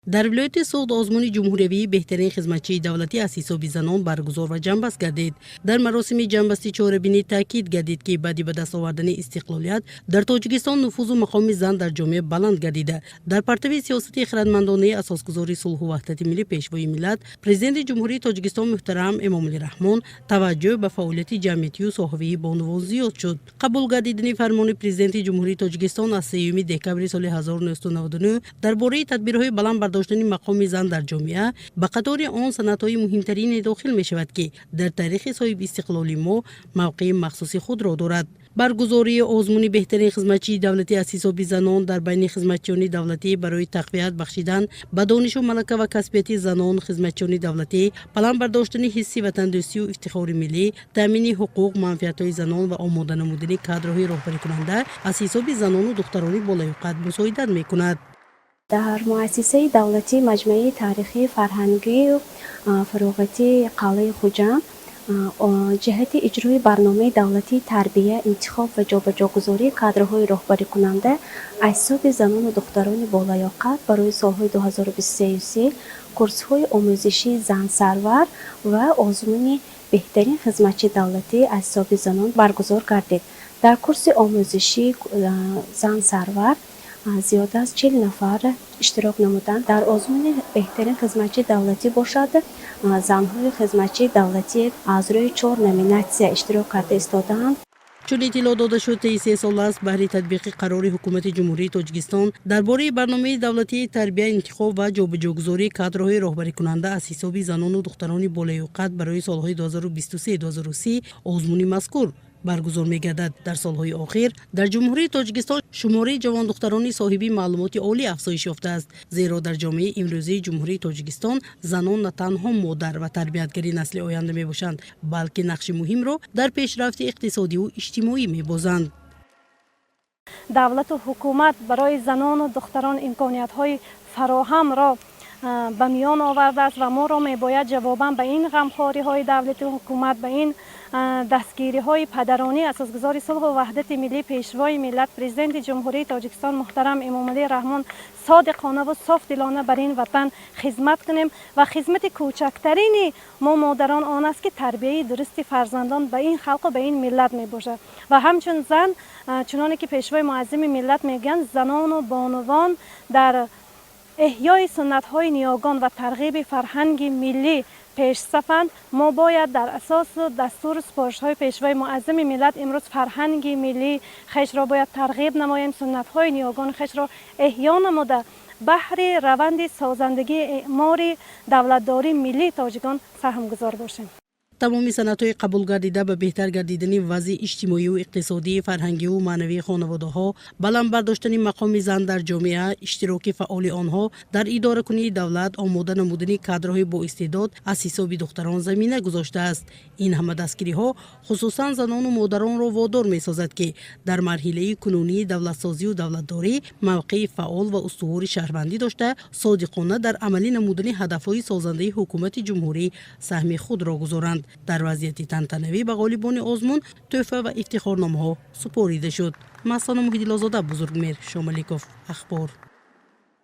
Дар вилояти Суғд озмуни ҷумҳуриявии «Беҳтарин хизматчии давлатӣ аз ҳисоби занон» баргузор ва ҷамъбаст гардид. Дар маросими ҷамъбасти чорабинӣ таъкид гардид, ки баъди ба даст овардани истиқлолият дар Тоҷикистон нуфузу мақоми зан дар ҷомеа баланд гардида, дар партави сиёсати хирадмандонаи асосгузори сулҳу ваҳдати миллӣ, Пешвои миллат, Президенти Ҷумҳурии Тоҷикистон муҳтарам Эмомалӣ Раҳмон таваҷҷӯҳ ба фаъолияти ҷамъиятию соҳавии бонувон зиёд шуд. Қабул гардидани фармони Президенти Ҷумҳурии Тоҷикистон аз 3 декабри соли 1999 дар бораи тадбирҳои баланд бардоштани мақоми зан дар ҷомеа ба қатори он санадҳои муҳимтарине дохил мешавад, ки дар таърихи соҳибистиқлоли мо мавқеи махсуси худро дорад. Баргузории озмуни «Беҳтарин хизматчии давлатӣ аз ҳисоби занон» дар байни хизматчиёни давлатӣ барои тақвият бахшидан ба донишу малака ва касбияти занон хизматчиёни давлатӣ, баланд бардоштани ҳисси ватандӯстию ифтихори миллӣ, таъмини ҳуқуқ, манфиатҳои занон ва омода намудани кадрҳои роҳбарикунанда аз ҳисоби занону духтарони болаёқат мусоидат мекунад. Дар муассисаи давлатии маҷмӯаи таърихии, фарҳангию фароғатии қалъаи Хуҷанд ҷиҳати иҷрои барномаи давлатии тарбия, интихоб ва ҷобаҷогузории кадрҳои роҳбарикунанда аз ҳисоби занону духтарони болаёқат барои солҳои 2023 курсҳои омӯзишии «Зан-сарвар» ва озмуни «Беҳтарин хизматчии давлатӣ аз ҳисоби занон» баргузор гардид. Дар курси омӯзишии «Зан-сарвар» зиёда аз 40 нафар иштирок намуданд. Дар озмуни «Беҳтарин хизматчии давлатӣ» бошад, занҳои хизматчии давлатӣ аз рӯи чор номинатсия иштирок карда истодаанд. Чун иттилоъ дода шуд, тайи 3 сол аст баҳри татбиқи қарори Ҳукумати Ҷумҳурии Тоҷикистон дар бораи барномаи давлатии тарбия, интихоб ва ҷобаҷогузории кадрҳои роҳбарикунанда аз ҳисоби занону духтарони болаёқат барои солҳои 2023-2030 озмуни мазкур баргузор мегардад. Дар солҳои охир дар Ҷумҳурии Тоҷикистон шумораи ҷавондухтарони соҳиби маълумоти олӣ афзоиш ёфтааст, зеро дар ҷомеаи имрӯзии Ҷумҳурии Тоҷикистон занон на танҳо модар ва тарбиятгари насли оянда мебошанд, балки нақши муҳимро дар пешрафти иқтисодиву иҷтимоӣ мебозанд. Давлату ҳукумат барои занону духтарон имкониятҳои фароҳамро ба миён овардааст ва моро мебояд ҷавобан ба ин ғамхориҳои давлату ҳукумат, ба ин дастгириҳои падаронӣ асосгузори сулҳу ваҳдати миллӣ, Пешвои миллат, Президенти Ҷумҳурии Тоҷикистон муҳтарам Эмомалӣ Раҳмон содиқонаву софдилона бар ин ватан хизмат кунем. Ва хизмати кӯчактарини мо модарон он аст, ки тарбияи дурусти фарзандон ба ин халқу ба ин миллат мебошад. Ва ҳамчун зан, чуноне ки Пешвои муаззими миллат мегӯянд, занону бонувон дар эҳёи суннатҳои ниёгон ва тарғиби фарҳанги миллӣ пешсафанд, мо бояд дар асосу дастуру супоришҳои Пешвои муаззими миллат имрӯз фарҳанги миллии хешро бояд тарғиб намоем, суннатҳои ниёгони хешро эҳё намуда, баҳри раванди созандагии эъмори давлатдории миллии тоҷикон саҳмгузор бошем. Тамоми санадҳои қабулгардида ба беҳтар гардидани вазъи иҷтимоию иқтисодӣ, фарҳангиву маънавии хонаводаҳо, баланд бардоштани мақоми зан дар ҷомеа, иштироки фаъоли онҳо дар идоракунии давлат, омода намудани кадрҳои боистеъдод аз ҳисоби духтарон замина гузоштааст. Ин ҳама дастгириҳо хусусан занону модаронро водор месозад, ки дар марҳилаи кунунии давлатсозию давлатдорӣ мавқеи фаъол ва устувори шаҳрвандӣ дошта, содиқона дар амалӣ намудани ҳадафҳои созандаи ҳукумати ҷумҳурӣ саҳми худро гузоранд. Дар вазъияти тантанавӣ ба ғолибони озмун тӯҳфа ва ифтихорномаҳо супорида шуд. Мастона Муҳиддилозода, Бузургмер Шомаликов, Ахбор.